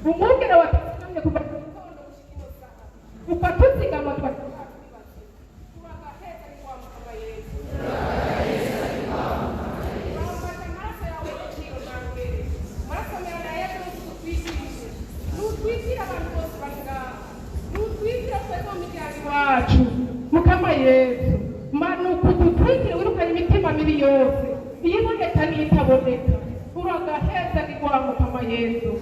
Umwungere watuzigamye kuva mu gitondo gushika ino saha, ukatuzigama turagaheza Mukama Yesu. Urambata amaraso yawe y'igiciro ntangere, amaraso yawe na Yesu nutwigishe, nutwikire abantu bose bari ngaha, nutwikire twese mu miryango iwacu. Mukama Yesu, manuka udutwikire, wirukanye imitima mibi yose, iyiboneka n'iyitaboneka. Uragaheza igwa Mukama Yesu.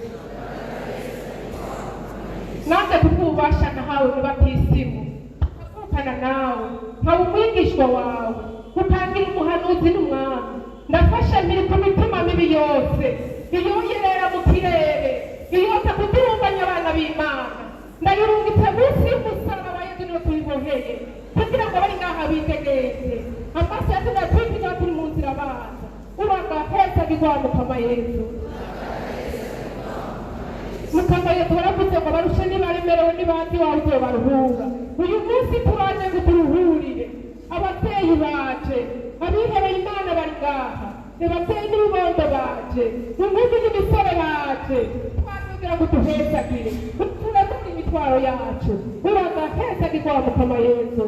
Nanze kubw'ububasha nahawe mu batisimu, nkavukana nawe, nkaba umwigishwa wawe, ukangira umuhanuzi n'umwami. Ndafashe mpiri ku mitima mibi yose iyoyerera mu kirere, iyota kudurumbanya abana b'Imana. Ndayirungitse munsi y'umusaraba wa Yesu, niwe tuyiboheye, kugira ngo abari ngaha bitegeze amaso yacu natwikiza turi mu nzira baza. Uragaheza igwa Mukama Yesu. Mukama Yesu, waravuze ngo abarushe nibaremerewe nibazi wawe uzobaruhura. Uyu munsi turaje ngo turuhurire. Ababyeyi baje, abihebeye Imana bari ngaha, ababyeyi n'ibibondo baje, inkumi n'imisore baje, twaje kugira ngo duhezagire, turekure imitwaro yacu. Uragahezagirwa Mukama Yesu.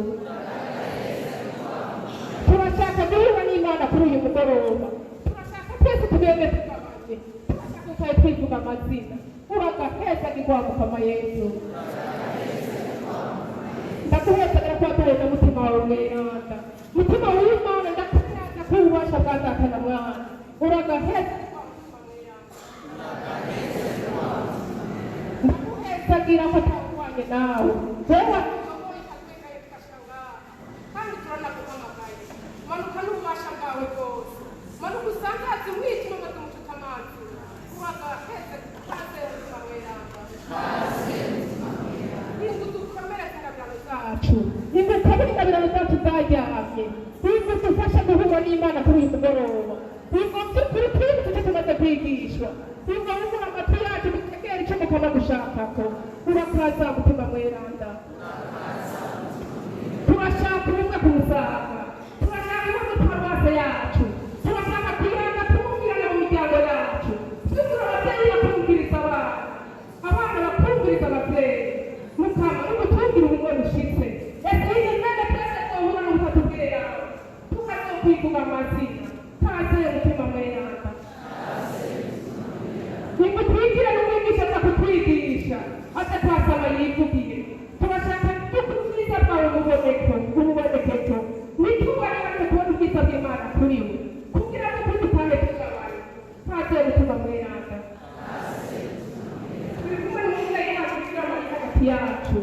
Turashaka guhura n'Imana kuri uyu mugoroba, turashaka twese tugende tugabanye, turashaka tutaye twivuga amazina. Uragahezagirwa Mukama Yesu. Ndaguhezagira kuba duhuye na mutima wawe mweranda, mutima w'Imana. Ndakuheza ko ububasha bwa Data na Mwana. Uragahezagirwa Mutima mweranda. Ndaguhezagira ko atawuhwanye nawe wewe, kandi turanaguhamagaye. Manuka n'ububasha bwawe bwose, manuka usangaze umwijima maze umucuta amazi. Uragaheza kaze mutima mweranda. Ingu dukomereze ingabirano zacu, ingu ukabura ingabirano zacu zaryamye, ingu dufashe guhura n'Imana kuri uyu mugoroba, ingu by'ukuri twibutse icyo tumaze kwigishwa, ingu wugura amatwi yacu dutegere icyo Mukama gushakako. Urakaza mutima mweranda. Turashaka ubumwe ku musaga, turashaka ubumwe mu paruwase yacu, turashaka kwiranga twumvirana mu miryango yacu, twumvira ababyeyi bakumviriza abana, abana bakumviriza ababyeyi. Mukama, n'ugutwumvira ubumwe bushitse. Ese iyi mwene twese twohura n'ubutatu bwerawe tukazokwivuga amazina? Kaze mutima mweranda. Nimutwigire n'umwigisha aza kutwigisha, aza kwasaba yivugiye. Turashaka ubwiza bwawe buboneko, bubonekeko nitubarane kubona ubwiza bw'Imana kuri we, kugira ngo kuri dutahe tugabane. Kaze mutima mweranda. Turi kumwe n'umubyeyi wacu kugira ngo ari hagati yacu,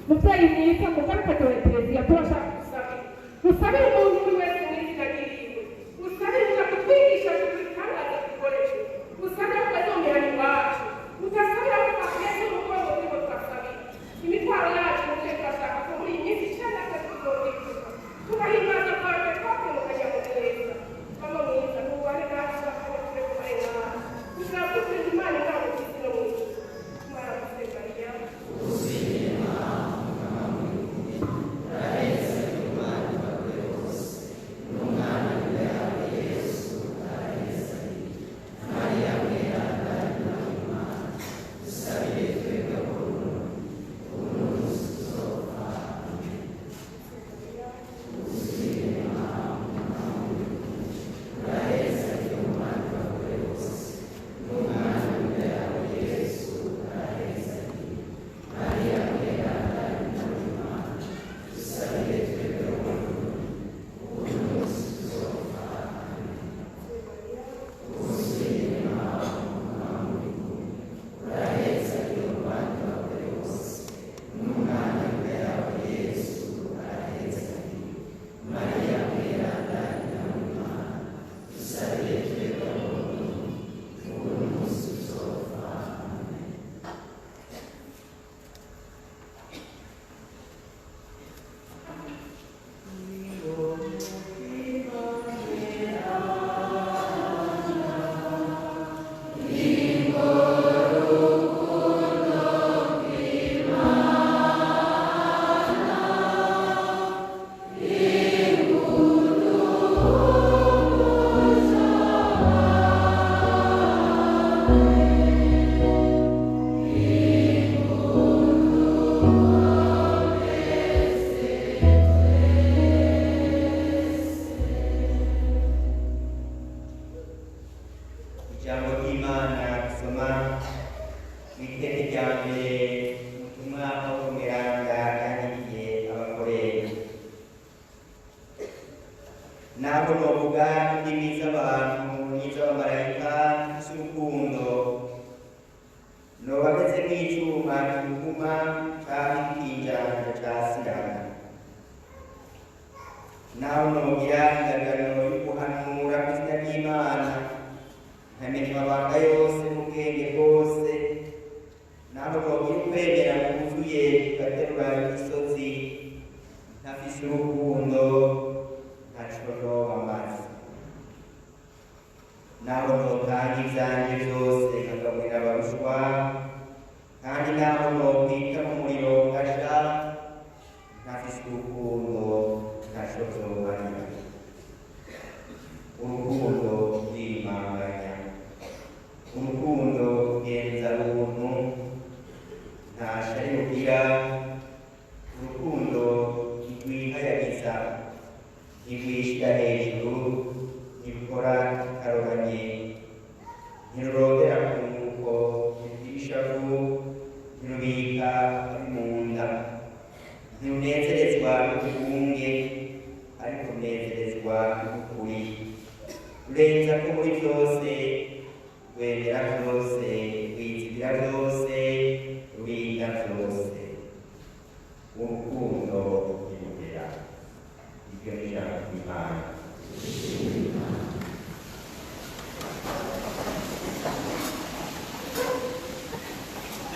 mubyeyi mwiza, mugarukazi wa Ekereziya. Turashaka gusabira, usabire umuntu uri wese mu izina ry'iwe, usabire uza kutwigisha kandi aza dukoreshe, usabire ko azomera iwacu, utasabira ko twateza umugongo turiko turasabira imitwaro yacu. Mubyeyi, turashaka ko muri iyi minsi icenda twese tuzokwibuka tugahimbaza Pantekote mukajya mu neza. Mama mwiza, nubane natwe akanya turi kumwe nawe, kugira ngo Imana ingabo ku isi no mu ijuru. Mwaramutse Mariya. Ijambo ry'Imana dusoma mw'iteka rya mbere ubutumwa Pawulo Mweranda yandikiye Abakorinto. Naho novuga indimi z'abantu n'iz'abamarayika z'urukundo, noba meze nk'icuma kiguma canke ikinjanja ca sirama. Naho nogira indagano yo guhanura kw'izina ry'Imana, nkamenya amabanga yose n'ubwenge bwose, naho nogira ukwemera kuzuye kugaterura imisozi, ntafise urukundo ntaco noba maze. Naho notanga ivyanje vyose nkagaburira abarushwa, kandi naho nokwita mu muriro ngasha, ntafise urukundo ntaco vyomarira. Urukundo rwimanganya, urukundo rugenza runtu, nta shari rugira, urukundo ntirwihayagiza, ntirwishira hejuru, ntirukora ikaroranye, ntirurondera kunguko, ntirugira ishavu, ntirubika ari mu nda, ntirunezerezwa n'ubugunge, ariko runezerezwa n'ukuri. Rurenza ko muri vyose, rwemera vyose, rwizigira vyose, rurinda vyose. Urukundo ntirugera. Iryo ni ijambo ry'Imana.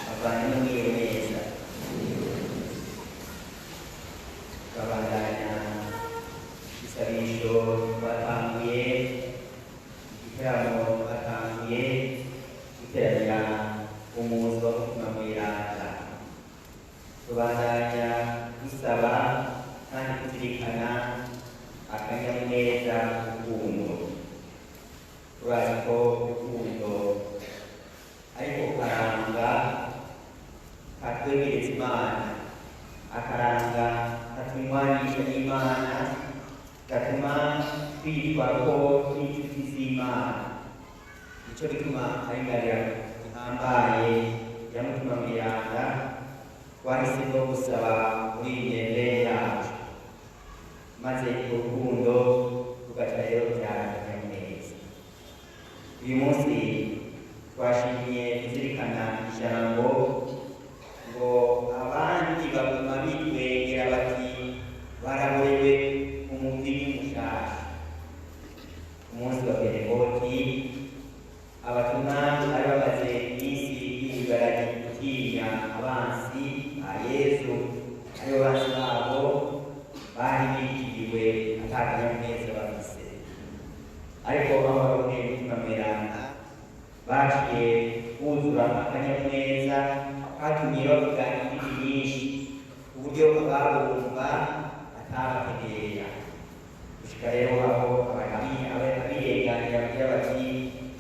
Bavandimwe, mwiriwe neza. Turabandanya isabisho twatanguye, igiteramo twatanguye giteranira umuzi wa Mutima Mweranda. Tubandanya dusaba kandi tuzirikana akanyamuneza k'urukundo. Turazi ko urukundo ariko karanga katwegereza Imana, akaranga katunywanisha n'Imana, gatuma twitwa ko turi inshuti z'Imana. Nico gituma ari ingabire ihambaye ya Mutima Mweranda twahisemo gusaba muri iyi ngenere yacu, maze urukundo rugaca rero rubyara akanyamuneza. Uyu munsi twashimye kuzirikana ijambo ngo abandi baguma bitwengera bati baraborewe umuvinyu mushasha. Umunsi wa Pentekoti abatumwa bari bamaze iminsi biyugaranye gutinya abansi ba Yezu, aribo bansi babo bari bikiriwe ata kanyamuneza bafise. Ariko aho baronkeye Mutima Mweranda baciye buzura akanyamuneza katumye bavuga indimi nyinshi ku buryo ababumva atabategera. Gushika rero aho abirenganira bagira bati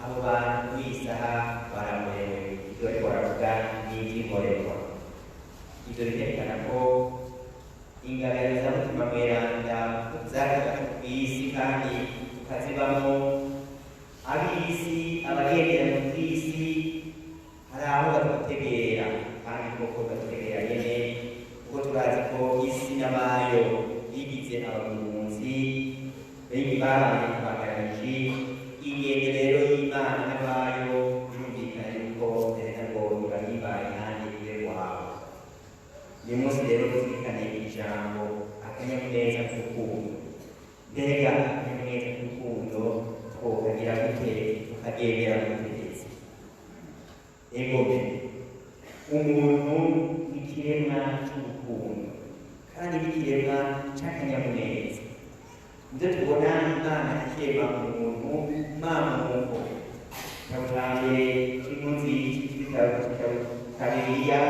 abo bantu kuri iyi saha baraborewe, ivyo bariko baravuga ni ivy'inkorerwa. Ivyo bikerekana ko ingabire za Mutima Mweranda zaje kw'isi kandi tukazibamwo. Ab'isi, abagendera mu vy'isi, hari aho batutegera, kandi koko batutegera nyene, kuko turazi ko isi n'abayo bigize abagunzi, babaye abagarariji. Ingendo rero y'Imana n'abayo birumvikana yuko mbere ngo ibahimbare kandi ibe wabo. Uyu munsi rero tuzirikane ijambo akanyamuneza k'urukundo. Mbega akanyamuneza k'urukundo twokagira gute tukagendera mu butegetsi? Ego, umuntu ni ikiremwa c'urukundo kandi ni ikiremwa c'akanyamuneza. Nivyo tubona Imana ikirema umuntu mamuko. Igitabo ca mbere c'impunzi c'igitabo ca Bibiliya,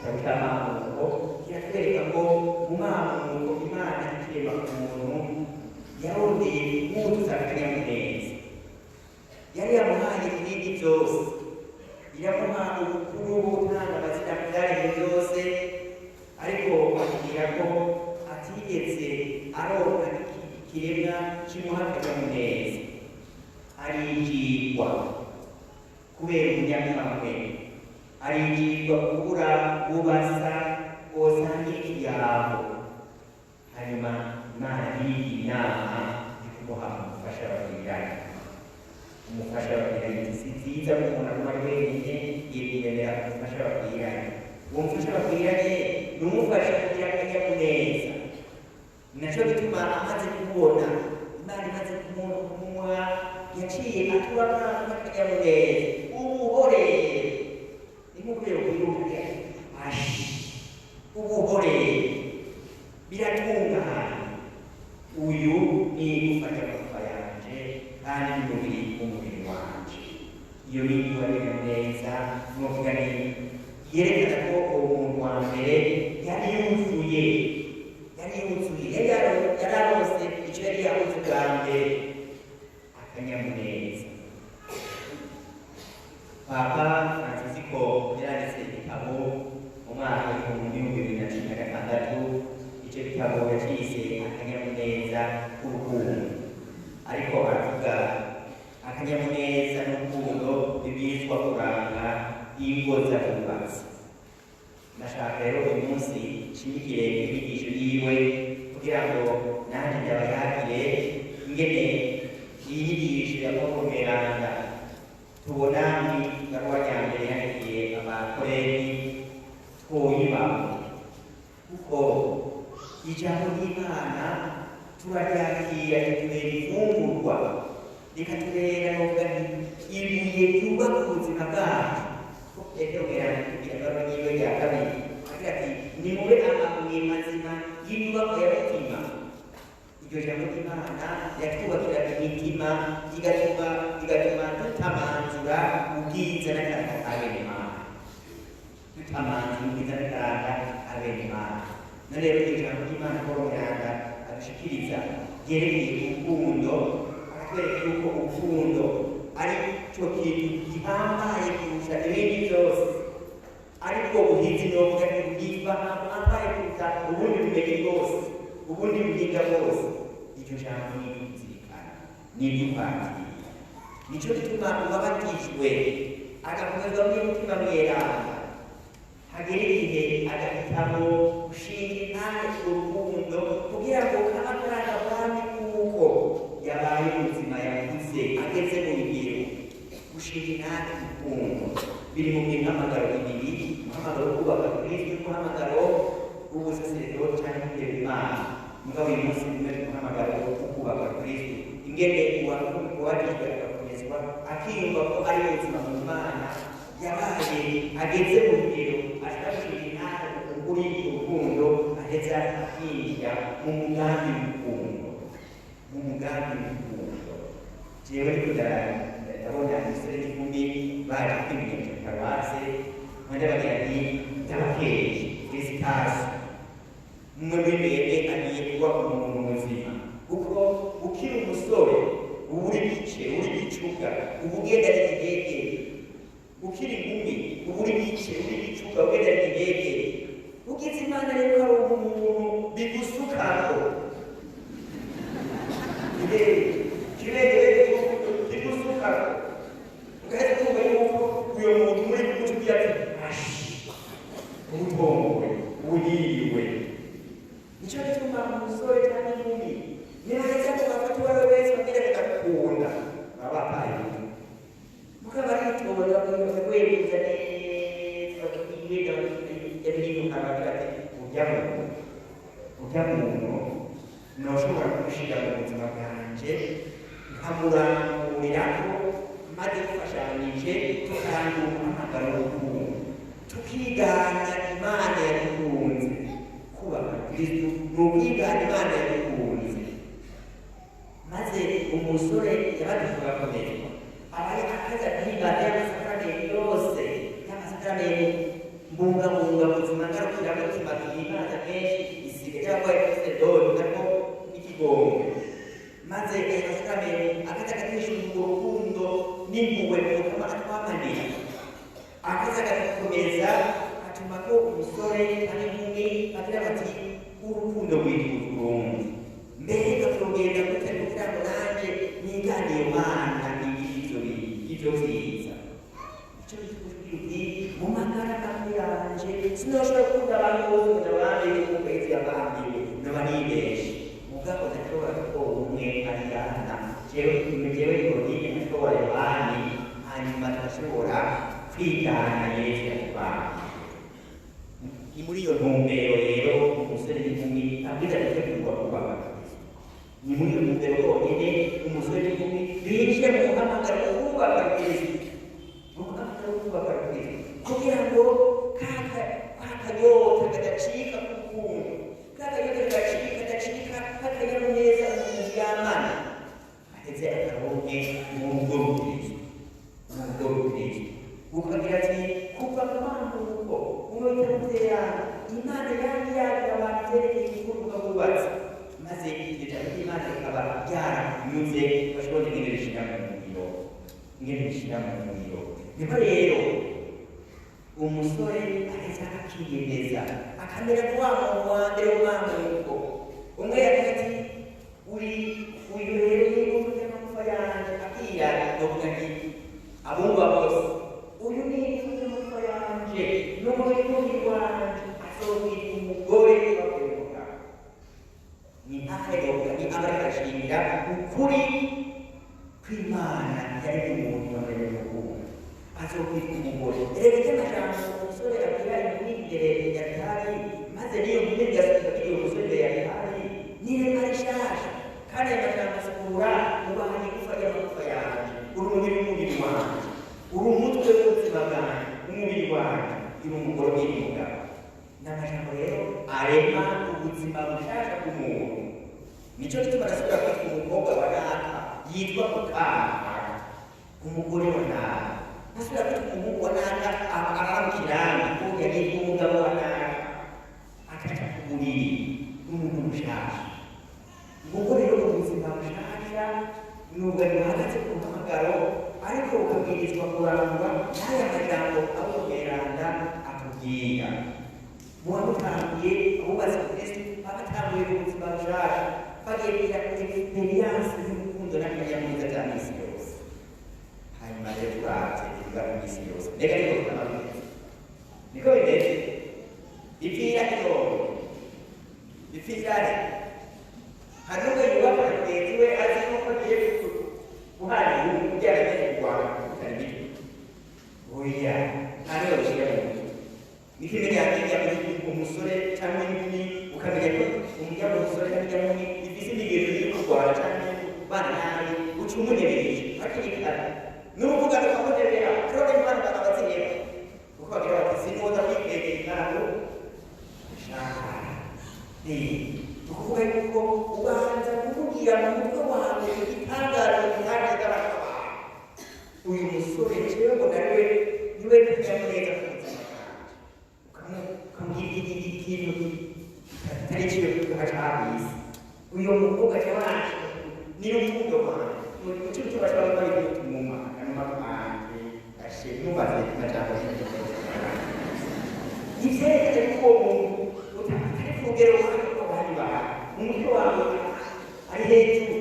igitabo c'amamuko, kiratwereka ko mu mamuko Imana ikirema umuntu yarondeye kuzuza akanyamuneza. Yari yamuhaye ibindi vyose, iramuha ubukuru bwo gutanga amazina mu vyaremwe vyose, ariko akubwira ko atigeze aronka ikiremwa kimuha akanyamuneza. Arijigwa. Kubera umunyamwamwe arinjirwa kubura ubasa wosangira ikiyago. Hanyuma Imana yigira inama yo kumuha umufasha bakwiranye. Umufasha bakwiranye, si byiza ko umuntu aguma ari wenyine, yiremera umufasha bakwiranye. Uwo mufasha bakwiranye ni umufasha kugira akanyamuneza. Nacyo gituma amaze kumubona, Imana imaze kumuha, yaciye atura akanyamuneza, ubuhore. Ni nk'uko kwiruka ashi ubuhore biratunganye. Uyu ni igufa ry'amagufa yanje kandi n'umubiri w'umubiri wanje. Iyo ni neza nuvuga ni yerekana ko uwo muntu wa mbere yari yuzuye, yari yuzuye, yari arose icyo yari yabuze bwa mbere, akanyamuneza. Papa Francisco yaranditse igitabo mu mwaka w'2016. Icyo gitabo yacyise Akanyamuneza k'urukundo, ariko aravuga akanyamuneza n'urukundo bibwirizwa kuranga ingo z'abubatsi. Ndashaka rero uyu munsi nshimikire inyigisho yiwe kugira ngo nanjye ndabayagire ingene iyi nyigisho ya Pawulo Mweranda tubona mu ibaruwa ya mbere yandikiye Abakorenti twoyibamo, kuko ijambo ry'Imana turaryakira rikatubera ifungurwa, rikatubera novuga nti ibuye ryubaka ubuzima bwacu. Kuko Petero Mweranda atubwira ibaruwa yiwe ya kabiri agira ati nimube amabuye mazima y'inyubako ya mutima. Iryo jambo ry'Imana yatwubakira imitima, igatuma tutamanzura ubwiza n'akaranga ka bene Imana, tutamanzura ubwiza n'akaranga ka bene Imana. None rero iryo jambo ry'Imana Pawulo Mweranda adushikiriza ryerekeye urukundo, akatwereka yuko urukundo ari cyo kintu gihambaye kurusha ibindi byose, ariko buhizi novuga nti bwitwa hambaye kuruta ubundi bumenyi bwose, ubundi buhinga bwose. Iryo jambo ni iry'ukuzirikana, ni iry'ukwakira. Nicyo gituma uwabatijwe agakomezwa muri Mutima Mweranda hagera igihe agahitamo gushinga intare urukundo, kugira ngo kaba kari akabwami kuko yabaye ubuzima yakuze ageze mu bigero. Gushinga intare urukundo biri mu mihamagaro ibiri: umuhamagaro wo kubaka Kristo n'umuhamagaro w'ubusaseredoti cyangwa kwiheba Imana. Mugabo uyu munsi ni umuhamagaro wo kubaka Kristo, ingene uwabatijwe agakomezwa akiyumva ko ari ubuzima mu Mana yabaye ageze mu bigero, ashobora gushinga intare kuri urukundo, aheza akinjira mu mugambi w'urukundo, mu mugambi w'urukundo. Jewe ariko ndabona imisore n'inkumi baje kwimenyesha paruwase, ndabagira nti ndabakeje, félicitations, umwe muri mwebwe agiye kuba umuntu muzima. Kuko ukiri umusore uba uri gice, uri gicuka, uba ugenda n'ikigegere. Ukiri inkumi uba uri gice, uri gicuka, ugenda n'ikigegere. Ugize Imana rero ukaronka umuntu bigusukako kibegerere bigusukako, ugahita kumva yuko uyo muntu muri kumutubwira ati ashi ubutongowe ubuhiriwe. Nicyo gituma umusore cyangwa inkumi nibaheza ngo bafate uwo ari we wese babwire ngo ndagukunda, baba bataye umutwe. Mugabo aritonda bakakwemeza neza, bakakwiga ibintu, akagira ati urya muntu, urya muntu noshobora kumushyira mu buzima bwanje nkamurangurirako, maze dufashanyije tukarangura umuhamagaro w'urukundo, tukigana Imana yadukunze. Kubaka Kristo ni ukwigana Imana yadukunze. Maze umusore yabatijwe agakomezwa aba akaza kwigana y'amasakaramentu yose, y'amasakaramentu mbungabunga buzima ngarukiramutima duhimbaza kenshi, isiga cyangwa saseredoti nako n'ikigongwe. Maze ayo masakaramentu akaza akatwishyura urwo rukundo n'impuhwe Mukama atwamanira, akaza agakomeza atuma ko umusore cyangwa inkumi bagira bati urukundo rwitwa urundi, mbega turugenda gute kugira ngo nanjye nigane iyo Mana igira ivyo vyiza? Sinoshobora gukunda abantu bose ngo ndabambe nk'uko Yesu yabambiwe, noba nibeshe. Mugabo ndashobora gutora umwe Ariyana, jewe Nikodime nashobora Yohani, hanyuma tugashobora kwigana Yesu yatubambiwe. Ni muri iyo ntumbero rero umusore n'inkumi abwiza gutegurwa kubaka Kristo. Ni muri iyo ntumbero honyine umusore n'inkumi binjira mu muhamagaro wo kubaka Kristo, mu muhamagaro wo kubaka Kristo, kugira ngo ka kanyota kadacika k'urukundo, ka kanyota kadacika k'akanyamuneza umuntu yamana, aheze akaronke mu rugo rw'Kristo, mu rugo rw'Kristo. Ukagira ati kuva mu mamuko munoitamuterana Imana yari yagira abantu ivyerekeye ibikorwa bubatsi, maze iryo jambo ry'Imana rikaba ryarakunyuze, bashobora ingene rishira mu ngiro, ingene rishira mu ngiro. Niko rero umusore aheza akiyemeza akamera nka wa muntu wa mbere w'umwamuko. Umwe yagira ati uri uyu rero ni igufwa ry'amagufa yanje, abwira novuga nti abumva bose, uyu ni igufwa ry'amagufa yanje n'umubiri w'umubiri wanje, azokwitwa umugore wavuye mu mugabo. Ni akayoga ni aba ariko arashingira ukuri kw'Imana yaremye umuntu yamuremye urukundo, azokwitwa umugore. Erega ry'amajambo umusore abwira inkumi imbere ya Ritari, maze n'iyo nkumi igasubiza kuri uwo musore imbere ya Ritari, n'irema rishasha. Kandi ayo majambo asigura ubahaye igufa ry'amagufa yanje, uri umubiri w'umubiri wanje, uri umutwe w'ubuzima bwanjye, umubiri wanje, uri umugore uri umugabo. Ni amajambo rero arema ubuzima bushasha bw'umuntu. Nico gituma adasubira kwitwa umukobwa wa naka, yitwa mukaka, umugore wa naka. Ntasubira kwitwa umuhungu wa naka, aba mu kirambi, kuko yitwa umugabo wa naka, akaja ku buriri n'umuntu mushasha. Nguko rero ubuzima bushasha ni ubwo buhagaze ku muhamagaro, ariko bukabwirizwa kurangwa n'aya majambo abo mweranda atubwira. Muba mutanguye abubatse Kristo, babatanguye ubuzima bushasha, bagiye kugira experience y'urukundo n'akanyamuneza bya misi yose. Hanyuma rero turavye ibiba mu misi yose, mbega niko bitama bimeze, niko bimeze. Bipfira itongo, bipfira he? Hari n'umwe yubaka na mugenzi we azi yuko agiye guhana igihugu kugira ngo amenye kurwana bitari bito. Oya, nta n'umwe bishyira mu mutwe. Niko imenya yakijya muri umusore cyangwa inkumi, ukamenya ko umuryango w'umusore cyangwa inkumi ifise imigenzo yo kurwana cyangwa kubana nabi, uca umunebereje hakiri kare. N'uruvuga rukamunebera, rero Imana bakabaziheba, kuko bagira bati sinoza kwikwegera intango shaka. Ni ukuvuga yuko ubanza kuvugira mu mutwe wawe igitangazo gitangaza abantu bawe. Uyu musore jewe mbona ariwe niwe kanyamuneza ku buzima bwanjye, ukamubwira ikintu kitari cyo ukaca kw'isi. Uyu mukobwa aca waje ni urukundo rwanjye, nico gituma ashobora kuba ari kumuma akanuma kanje ashe ntubaze amajambo ivyerekana yuko uwo muntu utari ku rugero ruhande rw'abandi bantu, mu mutwe wawe ari hejuru.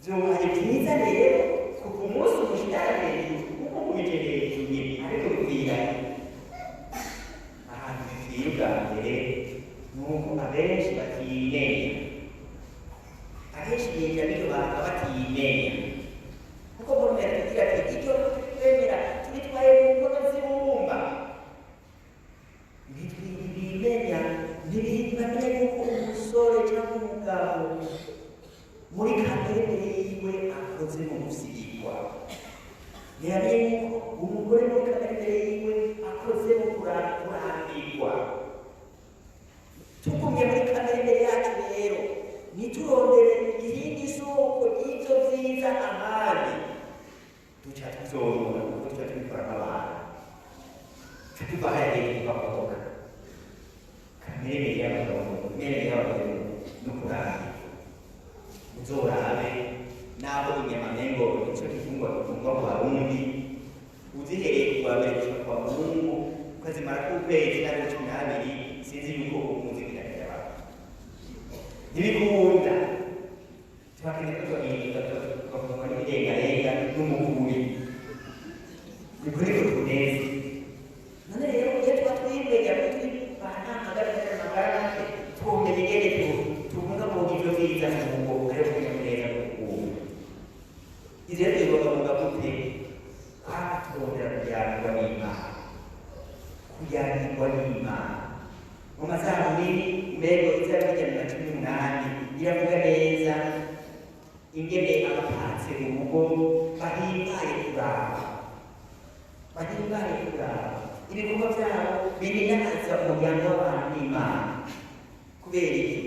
Vyobaye vyiza rero kuva umunsi umushira hejuru, kuko ugumije hejuru nyene, ariko bipfira ahantu bipfira ubwa mbere ni uko abenshi batimenya. Abenshi binjira n'iryo banga batimenya, kuko mbona tugira ati ibyo twemera tubitwaye mu nkono z'ibumba. Ntibimenya, ntibamenya yuko umusore cyangwa umugabo muri kamere yiwe akoze mu gusigwa. Ntibamenya yuko umugore muri kamere yiwe akoze mu kurambirwa. Tugumye muri kamere yacu rero, ntiturondere irindi soko ry'ibyo vyiza ahandi, duca tuzorora kuko tuca tubikora nk'abantu, tuva hariya tugakomoka. Kamere y'abagabo, kamere y'abagabo no kurambirwa. Uzorabe naho inyama mengo nico gifungwa gifungwa kwa Barundi, uzihereye kuwa mbere gushika kwa Mungu, ukazimara k'ukwezi n'amezi 12, sinzi yuko umuzi biragera. Ntibikunda. Tubakeneye ko tubahinduka tukavuga n'ibirengarenga n'umukuri. Ni kuri ko tuneze. None rero iyo tuba Kuyagirwa n'Imana mu mazaburi mbego izaba 118 iravuga neza ingene abatatse mu rugo bahimbaye kuraba, bahimbaye kuraba ibikorwa byabo bininaza umuryango w'abantu n'Imana. Kubera iki?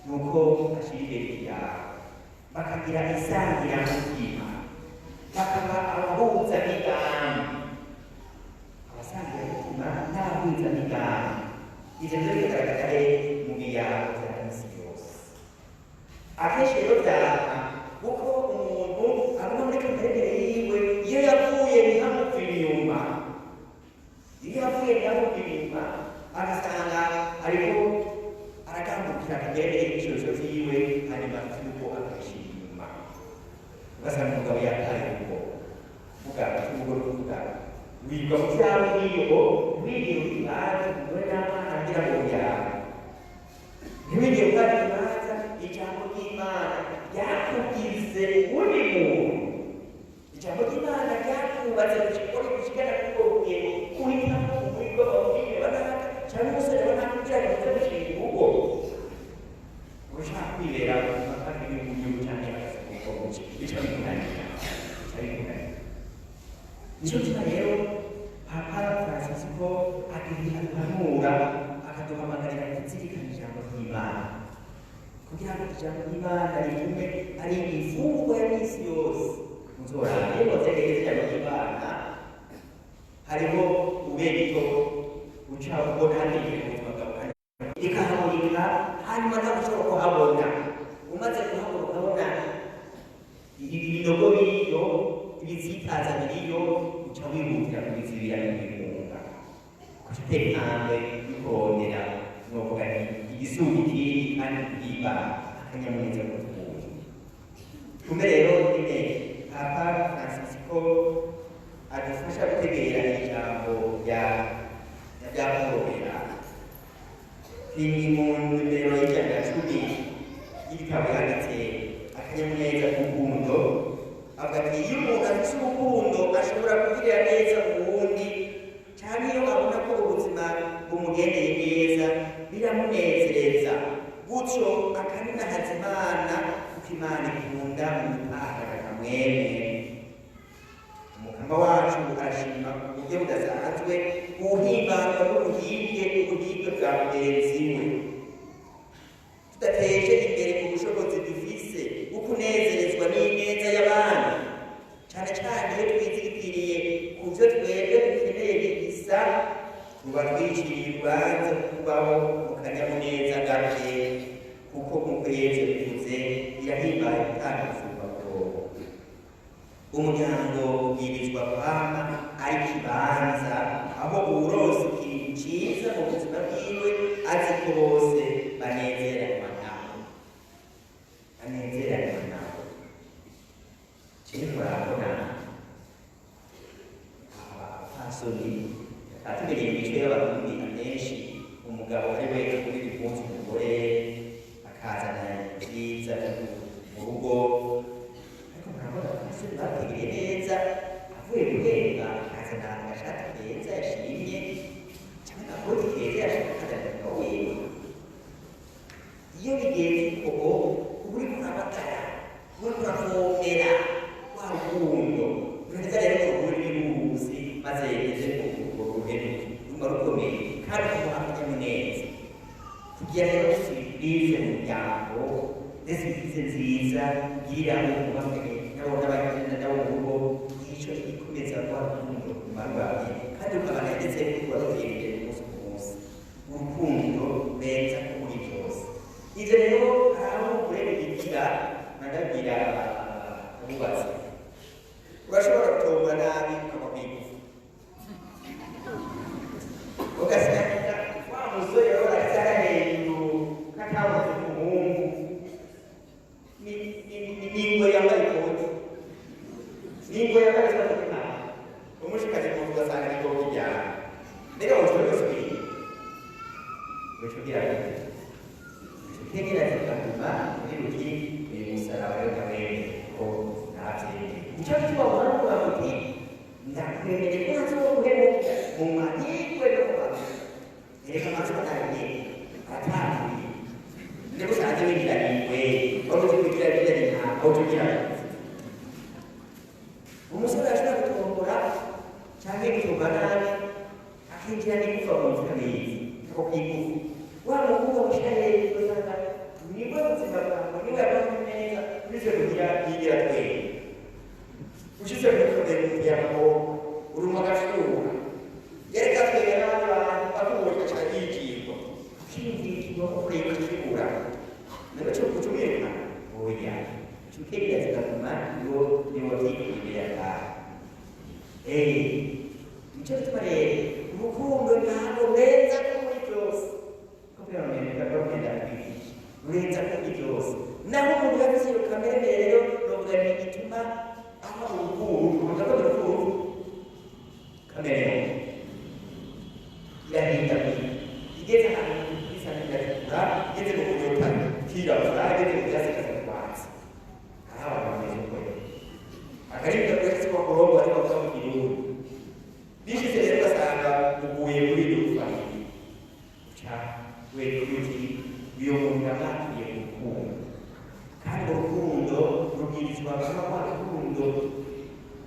Nuko bashyira imbere ibyabo, bakagira isangirangutima, bakaba abahuza migambi, abasangirangutima n'abahuza migambi. Ivyo nivyo bigaragara mu biyago vya misi yose. Akenshi rero vyama kuko umuntu aguma muri kamere yiwe. Iyo yavuye ntihamuva inyuma, iyo yavuye ntihamuva inyuma, agasanga ariko aragambukira kamere y'ibishobisho vyiwe, hanyuma vy'uko akabishira inyuma, ugasanga umugabo yataye urugo. Vuga urugo ruvuga wiga mu vyawe n'iyo ntiwigire ikibanza umugore n'abana kugira ngo yawe ntiwigire ufata ikibanza. Ijambo ry'Imana ryakugize uwundi muntu, ijambo ry'Imana ryakubatse gushikora gushikana kuri ubwo rugero, uhitamo umuriro wabwiye banaka cyangwa umusore banaka kugira ngo uze gushinga urugo. Ushaka kwibera mu mapaka y'igihugu cyangwa akazi, bica bikunanira, bica bikunanira. Nicyo gituma rero Papa Francisco aduhanura, akaduhamagarira kuzirikana ijambo ry'Imana, kugira ngo ijambo ry'Imana rigume ari imfungwa ya misi yose. Muzoraba iyo muzegereza ijambo ry'Imana, hariho ubegito uca ubona hariya mu buzima bwawe kandi rikahamurika, hanyuma nawe ushobora kuhabona. Umaze kuhabona, ukabona ibinogo biriyo, ibitsitaza biriyo, uca wihutira kubizibira n'ibihunga, ugaca utera intambwe yo kurondera, novuga nti igisumba ikindi, kandi kubwimba akanyamuneza k'utuntu. Kumbe rero nyine Papa Francisco adufasha gutegera ijambo rya Paul. Ni mu nimero y'110 y'igitabo yanditse Akanyamuneza k'urukundo. Avuga ati: "Iyo umuntu afite urukundo ashobora kugirira neza uwundi, cyane iyo abona ko ubuzima bumugendeye neza, biramunezereza, gutyo akaninahaza Imana, kuko Imana ikunda umutanga kamwemwe." Umukama wacu arashima ku buryo budasanzwe uwuhimbarwa n'ubuhibwe n'ubuhibwe bwa mugenzi we. Tudateje imbere ubushobozi dufise bwo kunezerezwa n'ineza y'abandi, cyane cyane iyo twizigiriye ku byo twebwe dukeneye bisa, tuba twiciriye urubanza rwo kubaho mu kanyamuneza gake, kuko nk'uko Yesu bivuze, birahimbaye gutanga gusumba kuronka. Umuryango ubwirizwa kwama ari ikibanza aho uwuronse ikintu ciza mu buzima bwiwe azi ko bose banezeranwa nawe, banezeranwa nawe. Jewe murabona abapfasoni atubereye imico y'Abarundi, akenshi umugabo ari we agurira impuzu umugore, akazana ibyiza mu rugo. Ariko murabona abapfasoni bategereye neza, avuye guhemba akazana agashati keza yashimye cyangwa agakoti keza yashimye, akazana umugabo wiwe. Iyo bigenze uko, uba uriko urabagara, uba uriko uravomera wa rukundo. Uraheza rero ngo rugure ibihuzi, maze yegeze urwo ruhenu ruma rukomeye kandi kumuha akanyamuneza. Kugira rero surprise mu muryango, ndetse surprise nziza ugirira abo mubakanye nabo n'abagenda nabo mu rugo, ico ikomeza rwa rukundo ruguma rwamye, kandi rukabana ndetse rukaba rutera imbere umunsi ku munsi, urukundo rurenza ko muri byose. Ivyo rero hari aho umugore bigira. Ndabwira abubatsi, urashobora gutomba nabi ukagwa kw'igufa, ugasanga wa musore rero aracyari hejuru katabuze umuhungu, n'ingwe yambaye ikoti, n'ingwe yambaye ikoti y'intama, umushikaje mu nzu ugasanga ni ikoti ryawe. Mbega woshobora gusubira uca ugira gute? Uca utegera zikaguma muri ruti uyu musaraba rero ndawemeye ko navyemeye. Nico gituma uhora uvuga uti: "Ndakwemeye ko ntazoguhemukira mu mahirwe no mu Reka amaso atangiye atangiye ndiko sanze winjiraniwe wari uzi kugira kugira intama utugira umusore ashobora gutombora cyangwa gutomba nabi akinjira n'igufa mu nzu neza ako kwigufa wa mukobwa mushira hejuru usanga nibwo buzima bwawe niwe yabaho neza uretse kugira yigira twenge ushize muri kamere y'amaboko uruma agashuha yereka twenge n'abandi bantu akubonye cyane yigirwa ukingirwa ukureba ukibura nabwo cyo kutumwirukana oya cukirira zikaguma niwo niwo byikirira ataha nicyo gituma rero urukundo ntabwo rurenza ko muri byose rurenza ko muri byose naho umuntu yavuze iyo kamere rero novuga ni igituma aba urukundo ndavuga urukundo kamere irahindagurika igeze ahantu isa n'iratukura igeze mu kunyota kirabura igeze mu byatsi ikaza kwatsi hari abantu bameze uko akarinda kuretse ko kurongo ariko bavuga mu kirundi bishize rero ugasanga uguye muri iryo gufarira uca wekuti uyo muntu yamwakiriye urukundo kandi urukundo rubwirizwa kuba rwa rukundo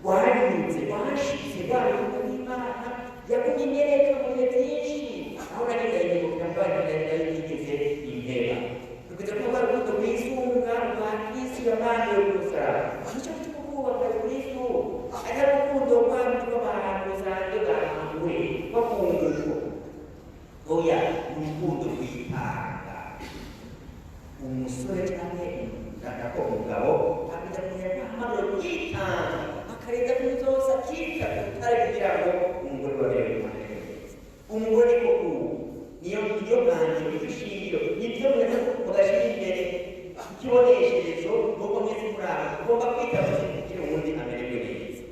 rwanyuze rwashitse rwa rukundo rw'Imana yagumye imyereka mu bihe byinshi aho nagenda inyuma nayo yigeze impera rugeze kuba rwa rukundo rwisunga rwa Kristo yamaniwe ku musaraba nicyo gituma kubaka Kristo ari urukundo rw'abantu rw'abantu rusanzwe bwahanguwe bakunguko oya ni urukundo rwitanga umusore cyangwa nako umugabo akajya kumenya guhamagara kwitanga akarenza kuri zose akita ku rutare kugira ngo umugore waberewe kumera neza umugore niko ubu niyo niyo ntangiriro niyo shingiro nibyo mwese mugashyira imbere ikibonesherezo nuko mwese muraba ugomba kwita kugira uwundi amererwe neza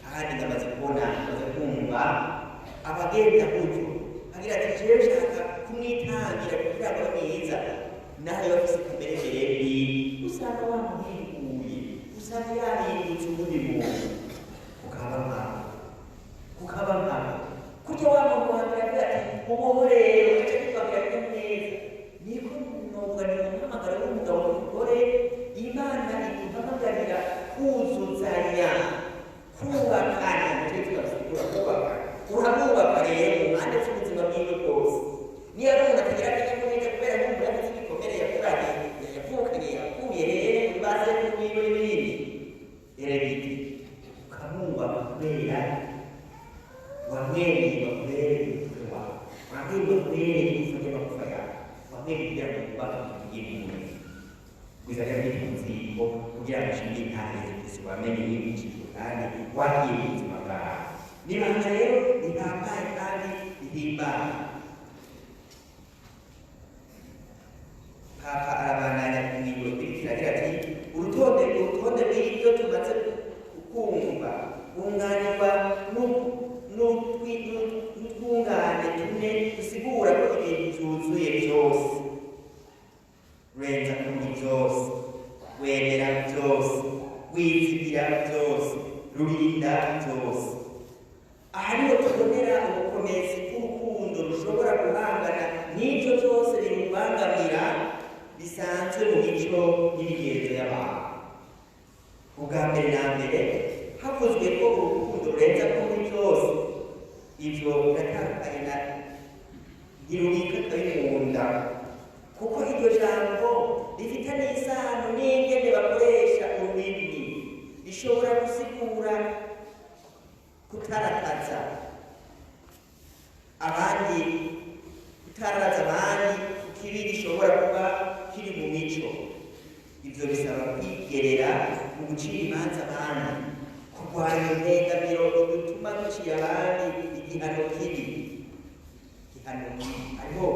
kandi ndamaze kubona ndamaze kumva abagenda gutyo agira ati jewe nshaka kumwitangira kugira ngo abe mwiza naho iyo afise kamere mbi usanga wamuhinguye usanga yarindutse uwundi muntu kukaba nkawe kukaba nkawe kurya wa muntu wa mbere agira ati ubuho rero ugaca kwibabwira ko neza niko novuga ni umuhamagaro w'umugabo n'umugore Imana iguhamagarira kuzuzanya kubakana nicyo tubasigura kubakana uramwubaka rero mu mpande z'ubuzima bwiwe bwose niyo ari umuntu atagira akanyamuneza kubera nk'umuntu afite ibikomere yakuranye yavukanye yakuye rero muri ba sekuru biwe n'ibindi erega ukamwubaka kubera wamwereye bakurere umutwe wawe wamwereye bakurere igufa ry'amagufa yawe wamwereye kugira ngo wubake umubiri mwiza gusa rero ni inzingo kugira ngo ushinge intare Yesu Kristo wamenye wigishijwe kandi wagiye mu buzima bwawe nibanga rero rihambaye kandi rihimbara Papa arabandanya ku ngingo ikurikira agira ati urutonde rw'ibyo tumaze kumva rwunganirwa n'utwungane tune dusigura ko ibintu byuzuye byose rurenza kuri byose wemera byose wizigira byose rurinda byose aha niho tubonera ubukomezi bw'urukundo rushobora guhangana n'ibyo byose birubangamira bisanzwe mu mico n'imigenzo y'abantu ubwa mbere na mbere havuzwe ko urukundo rurenza kuri byose ibyo biratandukanye na ntirubika akabikunda kuko iryo jambo rifitanye isano n'ingene bakoresha ururimi rishobora gusigura kutarakaza abandi kutarakaza abandi kibi gishobora kuba kiri mu mico ibyo bisaba kwigerera mu gucira imanza abandi kurwanya impengamiro bituma ducira abandi igihano kibi igihano kibi hariho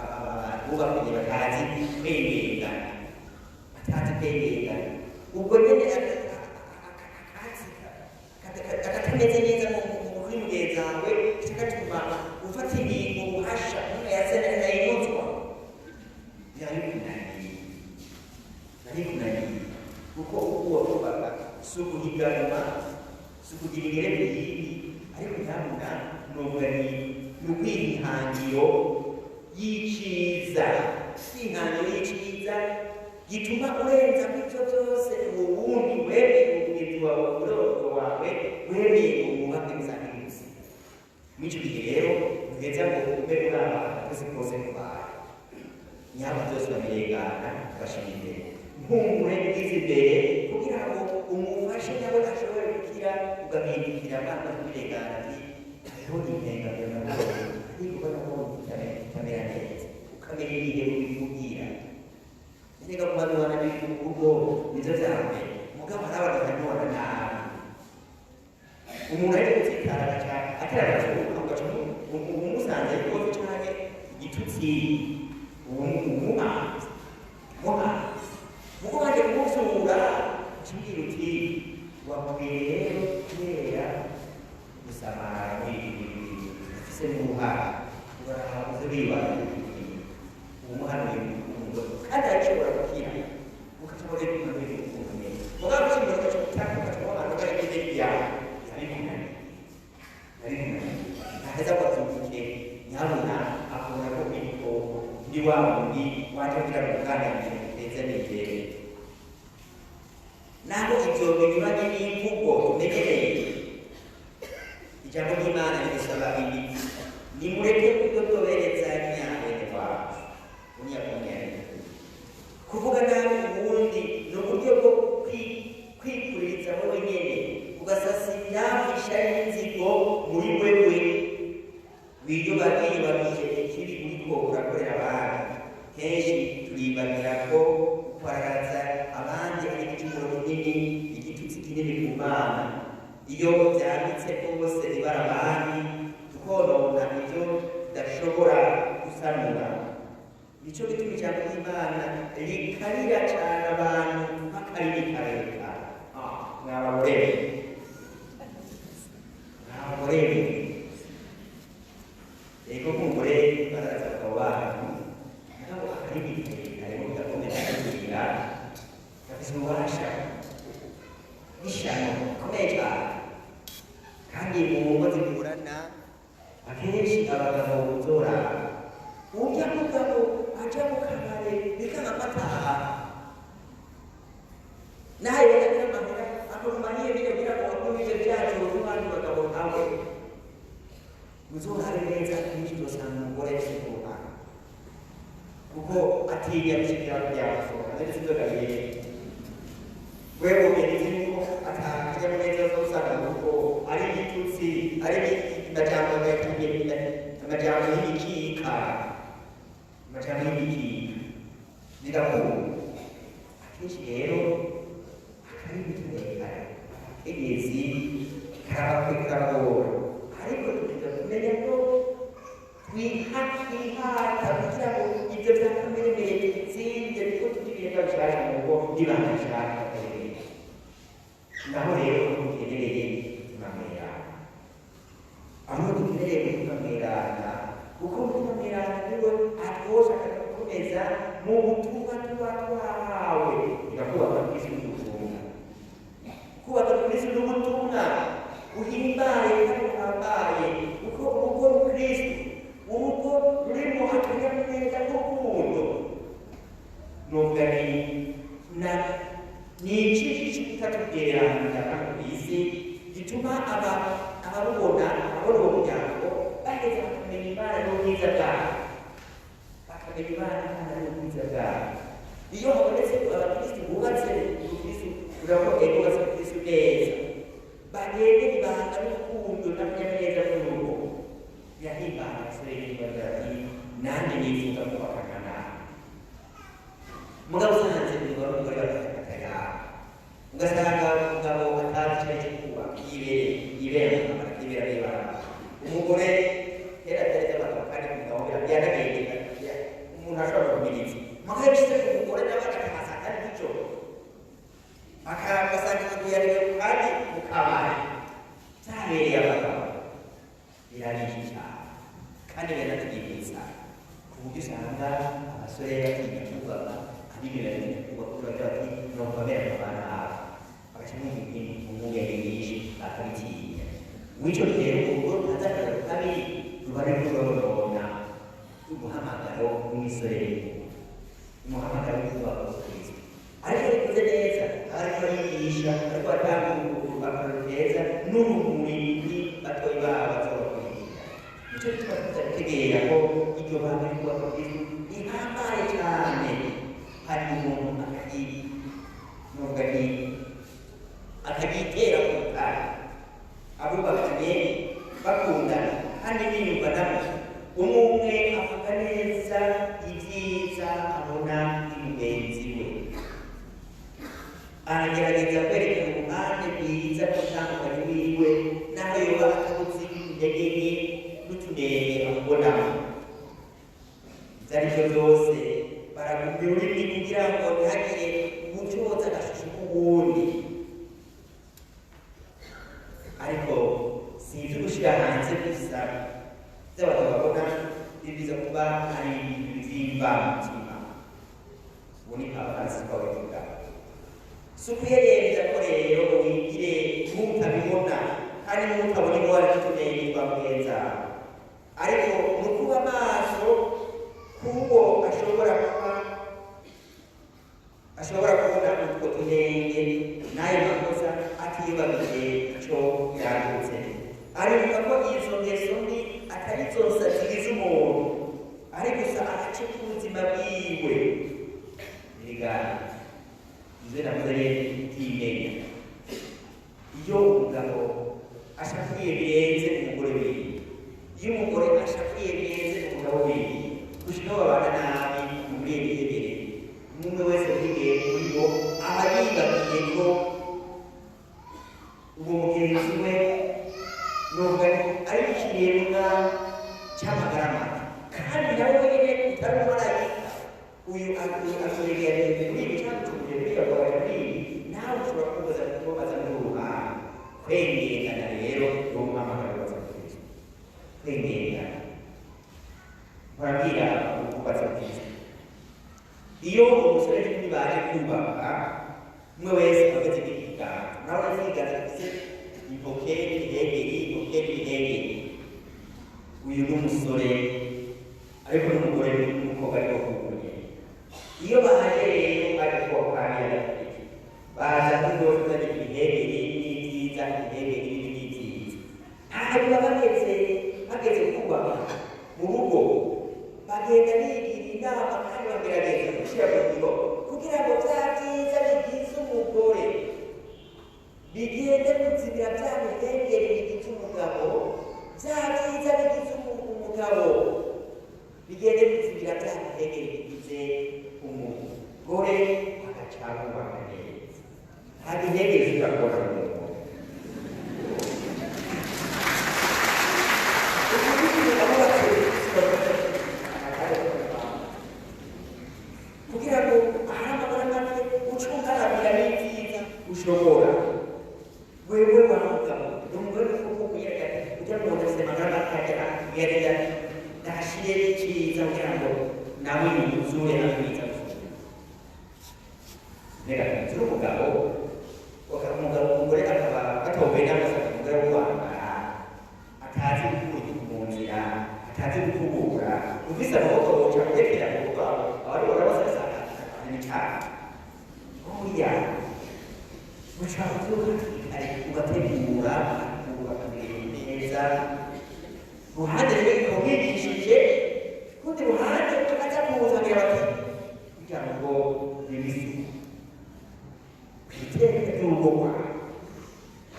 abantu bubakanye batazi kwengengana batazi kwengengana ubwo nyene akatameze neza kuri mugenzi wawe kigatuma ufata ingingo uhasha umwe yazana nayinuzwa yari kuko uwo kubaka si uguhiganwa si ukugira ingere ku yindi ariko nyamuna novuga ni ukwiha ihangiro Mw'icyo gihe rero ntuheza ngo ube uraba agatose kose kubaye nyaba byose babirengana ugashira imbere mpungure bwiza imbere kugira ngo umufashe nawe ashobore gukira ugahindukira amazi kubirengana ati hariho impengabyo nabonye ariko ubona ko itamera neza ukamenya ibihe ubikubwira niga kumanurana n'ibintu mu rugo nivyo vya mbere mugabo hari abantu bahanura nabi umuntu aje gutsitara agaca atera agacupa ugaca umusanze ikofi canke igitutsi umuhanzi muhanzi mugo baje kumusura ucibwira uti wakwiye rero kubera gusamara muri ibi bintu ufise n'uruhara uraraba uze wibaza umuhanuye urukundo kandi arashobora gukira ukaca muri umuhanuye urukundo neza mugabo ucibwira ugaca utaka ugaca wahantu kari kuri yawe yabikunaniye ntaheza ngo abyuke nyabuna akabona ko ibikoko ndi wa wundi waje kugira ngo uganire ndetse n'ibyewe naho ibyo binyuranye n'imvugo tumenyereye ijambo ry'Imana ridusaba ibi nimureke kudodoberezanya bene wacu unyakunyanya kuvuga nabi uwundi ni uburyo bwo kwikuririza wowe nyene ugasasira ishyari n'inzigo muri wewe wiyubagije ikibi uriko urakorera abandi kenshi turibagira ko kwararaza abandi ari igicumuro kinini igitutsi kinini ku Mana iyo byanditse rwose ibara abandi tukonona ibyo tudashobora gusanura nico gituma ijambo ry'Imana rikarira cane abantu bakaririkareka mwabagore mwabagore ego nk'umugore baraza abagabo banyu nabo akaririkareka rero gakomeza kugira gafise ububasha n'ishano rikomeye cane kandi mu ngo zigurana akenshi abagabo uzoraba urya mugabo aja mu kabare bikanga ataha naye bakagira amahera akamumariye bikagira ngo akomeze byacu n'abandi bagabo nkawe muzorabe neza akenshi uzosanga umugore afise uruhara kuko atinya gushikira kuryamasohoka ndetse sinzogabiye wewe ugenzi yuko akanyamuneza uzosanga kuko ari igitutsi ari amajambo amajambo y'ibikika amajambo y'ibikika bigakunda akenshi rero akarimi karekare abakenyezi karabakwe karagora ariko tukiza kumenya ko twihata kugira ngo ibyo bya kamere bitsinde kuko tugira ibintu bishasha mu rugo n'ibanga rishasha naho rero aho dukenereye umutima mweranda aho dukenereye umutima mweranda kuko umutima mweranda niwe atwosha akadukomeza mu butumwa tuba twahawe bigakubaka Kristo n'ubutumwa kubaka Kristo n'ubutumwa uhimbaye kandi uhambaye kuko urugo rukristo urugo rurimo akanyamuneza k'urukundo novuga ni ikishi cy'utatugereranya hano ku isi gituma ababubona ababona uwo muryango baheza bakamenya Imana n'ubwiza bwayo bakamenya Imana n'ubwiza bwayo iyo habonetse abakristo bubatse ubukristo urabona ego bubatse ubukristo neza bagende ibanga n'urukundo n'akanyamuneza k'urugo birahimbana abasore n'imbaraga ati nanjye nifuza kubakana nawe mugabo usanze umugabo n'umugore bakataya ugasanga umugabo atazi icyo ari cyo kubaka yibera mu kabari akibera mw'ibarabara umugore kera byari by'abagabo kandi umugabo byanagendeka umuntu ashobora kumiriza mugabo bishyize ku mugore nawe agataha kandi nijoro akasanga inzu kandi mu kabari byabereye abagabo birabije cyane kandi biranatwibutsa ku buryo usanga abasore batinya kubaka abigeme batinya kubaka kuko bagira bati nokomera mu bana abo bagacamo impungenge nyinshi bakabitinya w'icyo gihe urugo rutaza akazi kabiri ruba ruriko ruronona umuhamagaro w'imisore umuhamagaro w'ukubaka ubukristo ariko bikoze neza ariko arigisha ariko atanga akarorero keza n'urumuri kuri batoyi babo bazobakurikira Nicyo gituma tudategera ko iryo banga ry'ubwoko bw'ijuru rihambaye cyane. Hari umuntu akagira nti akagitera ku rutare, abubakanye bakundana kandi biyumvanamo, umwe umwe avuga neza ibyiza abona mugenzi we, aragerageza kwerekana uruhande rwiza rw'utandukanye wiwe, naho yoba atabuze intege nke n'utunenge amubonamo. Ibyo ari byo byose baragumya ururimi kugira ngo ntihagire uwucoza agashusho k'uwundi. Ariko si ibyo gushyira hanze gusa by'abantu babona, ni byiza kuba ari ibintu by'imvamutima. Ubu ni Papa Francisco abivuga. Si ukuherereza ko rero ngo wigire nk'utabibona kandi nk'utabona ingorane n'utunenge twa mugenzi wawe, ariko ni ukuba maso k'uwo ashobora kuba ashobora kubona utwo tunenge n'ayo makosa atiyubagije ico yandutse. Aribuka ko izo ngeso mbi atari zose zigize umuntu, ari gusa agace k'ubuzima bwiwe. Erega ivyo navuze rero utimenya, iyo umugabo ashavuye birenze umugore wiwe, iyo umugore ashavuye birenze umugabo wiwe, gushika aho babana nabi muri ibihebere, umwe wese muri bo aba yibagiye ko uwo mugenzi we nubwo ari ikiremwa cy'amagara make, kandi nawe wenyine utari umumarayika. Uyu akuregereye muri ibi cyangwa ucumuje muri iyo muri ibi, nawe ushobora kumubaza kumubaza muri uru ruhande. Kwengengana rero ni umuhamagaro wa Kristo. Kwengengana murabwira ubwubatsi bwiza. Iyo umusore n'inkumi baje kubaka, umwe wese aba afite ikiganza, nawe ikiganza gifite impoke n'ibihengeri, impoke n'ibihengeri. Uyu ni umusore ariko n'umugore n'umukobwa ariko kuguye. Iyo baje rero baje kubaka baza nk'ingoro ibihengeri n'ibyiza, ibihengeri n'ibyiza. Hanyuma bageze kubaka mu rugo, bagenda bigira inama kandi bagerageza gushyira mu ngiro kugira ngo bya byiza bigize umugore bigende kuzibira bya bihengeri bigize umugabo, bya byiza bigize umugabo bigende kuzibira bya bihengeri bigize umugore, bagaca bubaka neza. Nta gihengeri ushobora kubona mu mugore. Kugira ngo ahari amagara make ucunganira n'ibyiza ushobora wewe wa mugabo umugore kuko kugira kugira ngo udafite amagara make agerageza ndashire icyiza kugira ngo nawe yuzure abe mwiza gusumba. Reka turi umugabo umugabo umugore akaba atowe n'amaze umugore w'uwambara atazi gukura igihugu mu nzira, atazi gukubura, ufise amaboko woca kurekera mu rugo abari barabasasa n'icyaha. Oya, uca ubyuka kare ugategura ukubaka ibintu neza. Ruhande rwe umwigishije, kundi ruhande akaza kuwuzanira bati kugira ngo bibisuku kwiteka ry'urugo rwawe.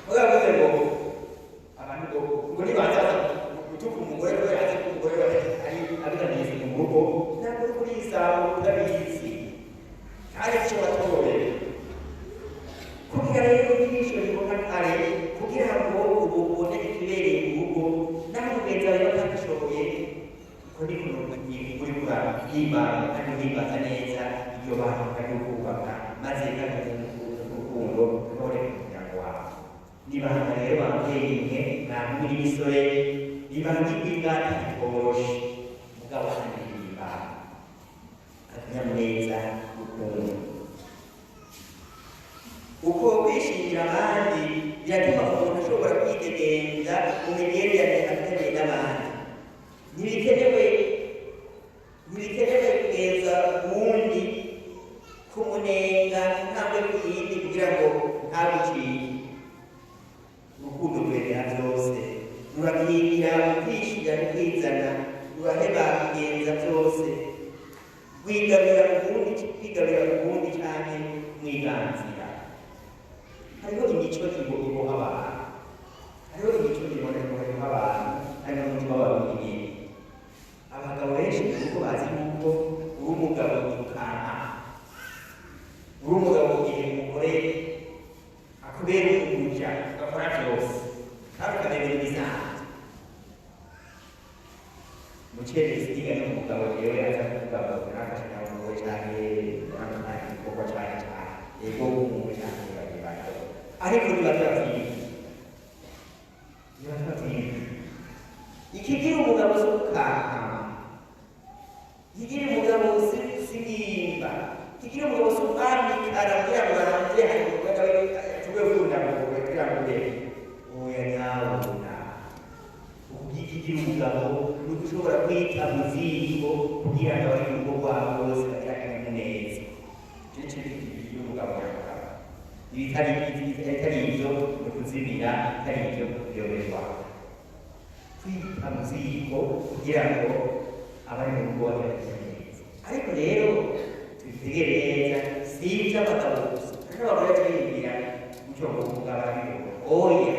Muravuze ngo abantu ngo nibaza gutuka umugore kubera azi ko umugore we ari abiganiye mu rugo, ntabwo uri kurisaba utabizi kandi icyo watoreye. Kugira rero ijisho ribona kare kugira ngo ubone ikibereye mu rugo, naho mugenzi wawe batabishoboye, uko niko uri kurahimbaza kandi uhimbaza neza iryo banga ryo kubaka, maze kandi urukundo ruboneke mu muryango wawe. Nibanga rero babyeyi mwe namwe n'imisore, nibanga imbwa ntitoroshe mugabo kandi nibanga akanyamuneza urukundo. Uko kwishimira abandi biratuma umuntu ashobora kwidegenza mu migenderanire afitanye n'abandi. Ntibikenewe kugeza uwundi kumunenga intambwe ku yindi kugira ngo ntabicike. Urukundo rwemera byose, rurakingira. Ruragwingira mu kwishira no kwizana, ruraheba kugenza byose, rwigabira ubundi, kwigabira ubundi canke mwiganzira. Hariho imico iboha abantu, hariho imico iboha abantu, harimo n'umutima w'abarundi nyene. Abagabo benshi kuko bazi yuko uri umugabo irukanka, uri umugabo igihe umugore akubera umuja ugakora byose kandi ukamenya ibisanzwe. Mucerezi yiga n'umugabo jewe aza kuvuga ngo narafashe nawe umugore canke naramuhaye igikorwa cane cane, yego umuntu canke babiri bato, ariko niba turavyiga, niba turavyiga ikigira umugabo si ugukankama, ikigira umugabo si ngimba, ikigira umugabo si ukwamikara kugira ngo hanze hari umugore tuwe vunda kugira ngo ube oya nyabona. Ikigira umugabo ni ugushobora kwita mu ziko kugira ngo abari mu rugo rwabo bose bagire akanyamuneza. Ico nico kigira umugabo nyamugabo. Ibitari ivyo ni ukuzimira, ibitari ivyo kuyoberwa. Kwita mu ziko kugira ngo abari mu rugo bagire akanyamuneza. Ariko rero tubitegere neza, si ivy'abagabo gusa, ariko abagore twiyumvira gutyo ngo umugabo arabibona. Oya,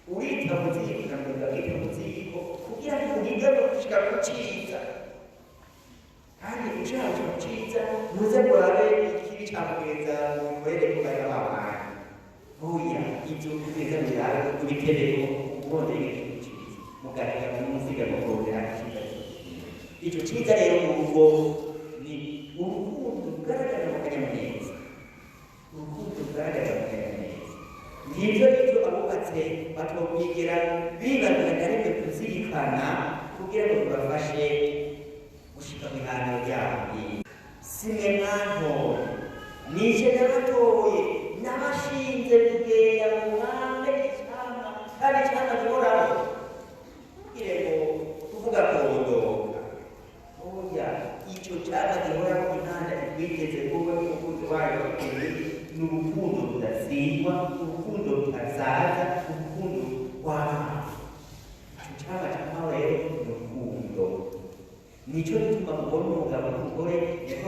urita mu ziko na mugabo akita mu ziko kugira ngo uhigame gushika ku ciza. Kandi ushaka gushika ku ciza ntuze ngo urabe ikibi ca mugenza ngo ubikorere ko bari babana. Oya, ivyo ugeze birabe ubitereko urondere ikintu ciza, mugahiga mu musiga mukurondera iciza. Ico ciza rero mu rugo ni urukundo rugaragara mu kanyamuneza, urukundo rugaragara mu kanyamuneza. Ngivyo nivyo abubatse batokwigira bibagira na rimwe kuzirikana kugira ngo bibafashe gushika mw'ihangiro ryabo ryiza. Si mwe mwantoye, nije nabatoye, nabashinze kugenda mu mwambe icamwa, kandi icamwa gihoraho. Ntugire ngo kuvuga kurondoka. Oya, ico camwa gihoraho Imana ikwiteze kuba umukunzi wayo wakeneye ni urukundo rudatsindwa, urukundo rutazaza, urukundo rw'amazi. Ico camwa c'amahoro rero ni urukundo. Nico gituma mubona umugabo n'umugore, niko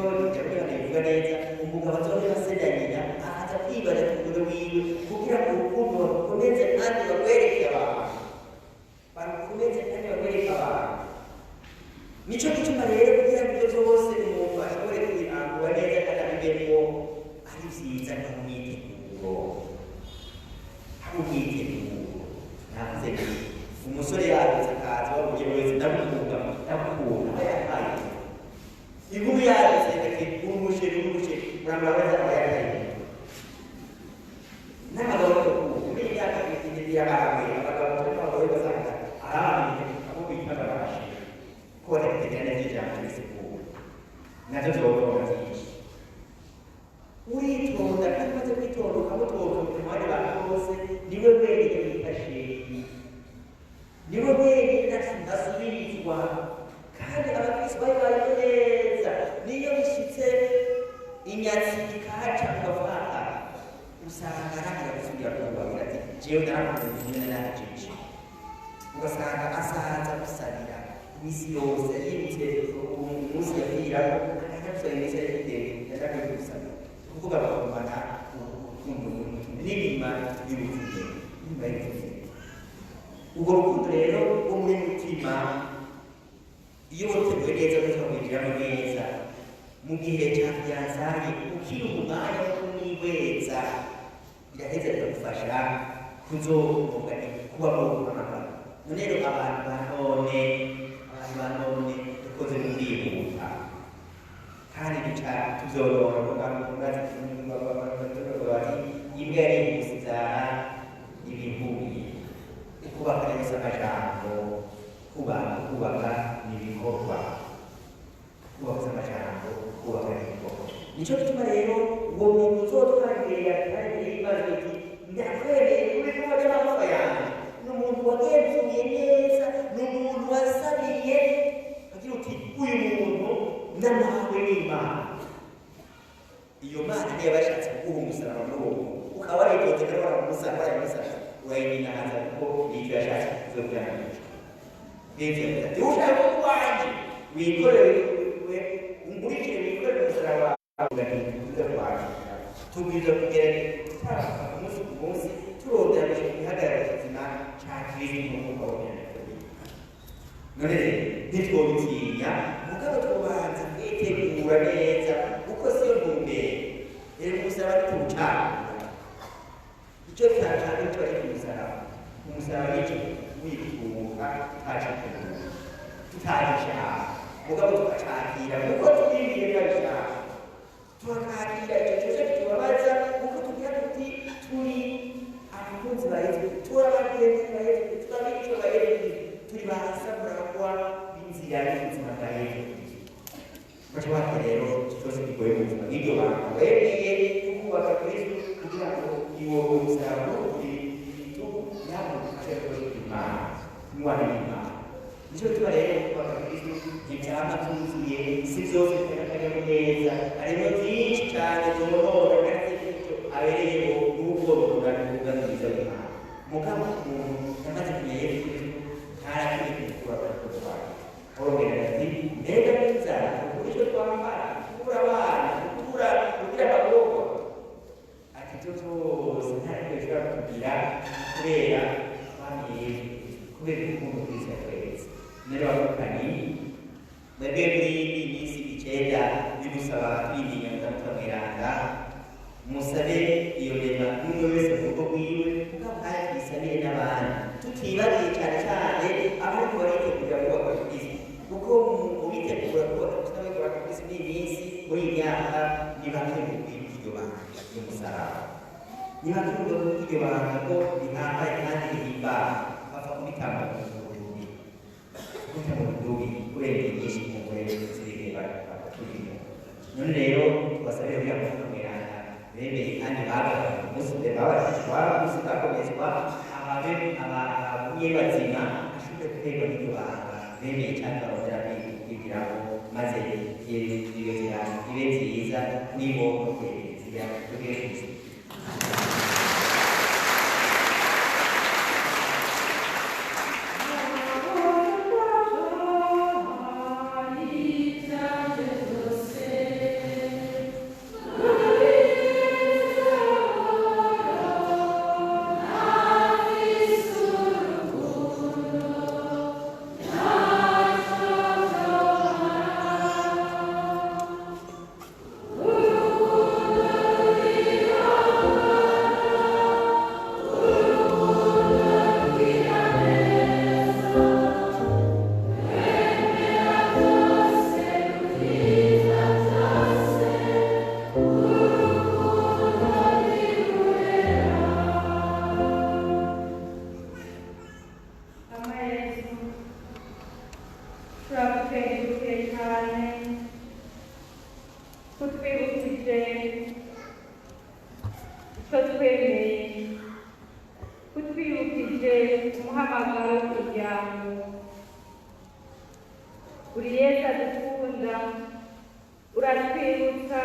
bivuga neza, umugabo azohora asenya nyina, akaza kwibaza ku mugore wiwe kugira ngo urukundo barukomeze kandi barwereke abantu, barukomeze kandi barwereke abantu. Nico gituma rero kugira ngo ivyo vyose umuntu ashobore kubirangura neza kandi abibemwo ari vyiza no mu myiteguro, ari umwiteguro. Navuze nti umusore yadutse akaza wamubwiye wese ndamukunda, ndamukunda, aba yataye. Inkumi yadutse ati umusheri, umusheri, murambura wese aba yataye. N'abagabo bakunda, muri iyi myaka birabaye, abagabo n'abagore basanga arabamenye abo bita babashije ko batagitegera neza ijambo risigura, navyo vyorora vyinshi. Uritonda kandi umaze kwitonda ukamutoza mu bandi bantu bose, niwe wenyine wita sheri, niwe wenyine ntasubirizwa. Kandi abakristo bari bayeho neza, niyo bishitse inyatsi ikahaca ugafata, usanga arangira gusubira kubabwira ati jewe narakunze nyine narajeje. Ugasanga asaza gusabira imisi yose, yibutse umunsi yapfirako akaja gusaba imisi yarifite yashaka gusabira. Kuvuga bakagumana urukundo n'ibima y'urukundo, n'ibima y'urukundo. Urwo rukundo rero rwo muri mutima, iyo waruteguye neza ukaza neza mu gihe ca fiançailles, ukiha umwanya wo kumwihweza, biraheza bikagufasha kuzovuga kuba mu ruhamagaro. None rero abantu ba none, abantu ba none dukoze mu kwihuta, kandi duca tuzorora bati imbwa yarihuse ivyara ibihumbi. Ukubaka neza amajambo, kubaka ni ibikorwa, kubaka amajambo, kubaka ni ibikorwa. Nico gituma rero uwo muntu uzotwagirira kandi ibibazo ati ndakwereye kubikorwa by'amaboko yanjye, ni umuntu wagenzuye neza, ni umuntu wasabiye agira uti uyu muntu ndamuhawe n'Imana. Iyo Mana niyo yabashatse kuguha umusaraba muri uwo muntu, ukaba waritonze kandi waramusaba, waramusaba, Urayininahaza kuko nicyo yashatse kuzobwira n'icyo. Yesu yavuze ati ushaka kuba uwanje wikorere, ungurikire, wikorere umusaraba wawe. Tuza kwakira, tubwirizwa kugerageza gutanga umunsi ku munsi, turondera gushika igihagararo kizima ca Kristo nk'uko wabonye. None ntitwobitinya, mugabo twobanza kwitegura neza, kuko siyo ntumbero. Rero umusaraba ntituwucagura, icyo cyacana icyo ari umusaraba. Umusaraba nicyo witunga tutacitegura, tutagishaka, mugabo tukacakira kuko twibwiye twabishaka, turakakira icyo cyose kitubabaza, kuko tugira tuti turi abakunzi ba Yesu, turi abagenzi ba Yesu, turi abigishwa ba Yesu, turi ba samuragwa b'inzira y'ubuzima bwa Yesu. Baca baka rero cyose kigoye mu buzima bw'iryo banga wemeye kubaka Kristo, kugira ngo iwo musaraba uri ibitugu yamufashe Imana, umwana w'Imana. Nicyo gituma rero kubaka Kristo ntibyama byuzuye, si byose bitari akanyamuneza, harimo byinshi cyane byonona, kandi ibyo abereyeho n'ubworora n'ubwa bwiza bw'Imana. Mugabo umuntu yamaze kumenya Yesu Kristo ntarakwiye gukura ariko rwawe orongera ati mbega n'inzara, kubura icyo twambara, kubura abana, kubura kugira amaboko, ati ibyo byose nta bishobora kugira kubera twamenye Yesu, kubera urukundo Kristo yatweretse. None bavukanye, mwebwe muri iyi minsi 9 bidusaba twinginga Mutima Mweranda, musabe iyo rema umwe wese mu rugo rwiwe, mugabo kandi tuyisabire n'abandi, tutibagiye cyane cyane abariko baritegurira kubaka Kristo, kuko mu bitegura kubaka Kristo, kubaka Kristo muri iyi minsi, muri iyi myaka, ni bake mu kwibuka iryo banga ry'umusaraba, ni bake mu kwibuka iryo banga ko rihambaye kandi rihimbara. Bapfa kubitanga mu budubi, kubita mu budubi kubera ibihe byinshi umugore z'ibihe turimo. None rero tubasabire kugira ngo Mutima Mweranda bemeye kandi bagaruka umunsi mbere babatizwa, umunsi bakomezwa, ababe abagumye bazima ashobore guterwa n'iryo banga bemeye cyane barongera kwigiraho, maze iyo nzira ibe nziza kuri bo no kuri Kiliziya tugere ku isi. Amayesu, turagukengurukiye cyane kutwibukije icyo twemeye, kutwibukije umuhamagaro w'umuryango. Uri Yesu adukunda, uratwibutsa